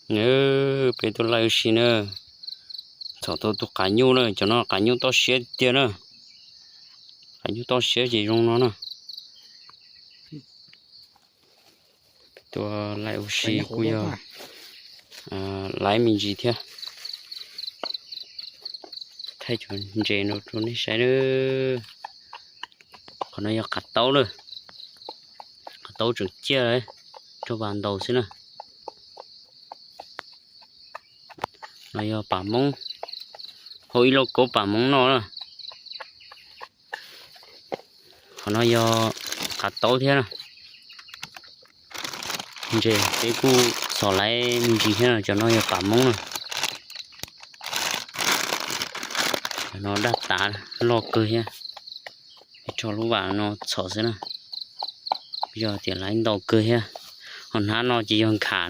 Peb tuaj laij ua si na, txhom tau tus qav nyuj na, cov no qav nyuj toj siab tiag na. Qav nyuj toj siab ces zoo no na. Tuaj laij ua si kuj yog laij me ntsis thiab. Thaij cov ntses no rau nej saib na. Qhov no yog qav taub na, qav taub tseem ciaj, rau vas ntaus xwb na. No yog pam moob, hau ib lauj kaub pam moob noj na. Qhov no yog qav taub thiab na. Ntses peb kuj txhom laij me ntsis thiab no, cov no yog pam moob na. Cov no daj tav loj kawg thiab. Peb tso lub vas no txhom xwb na. Yog tias laij ntau kawg thiab. Ho hnab no ces yog nkham na.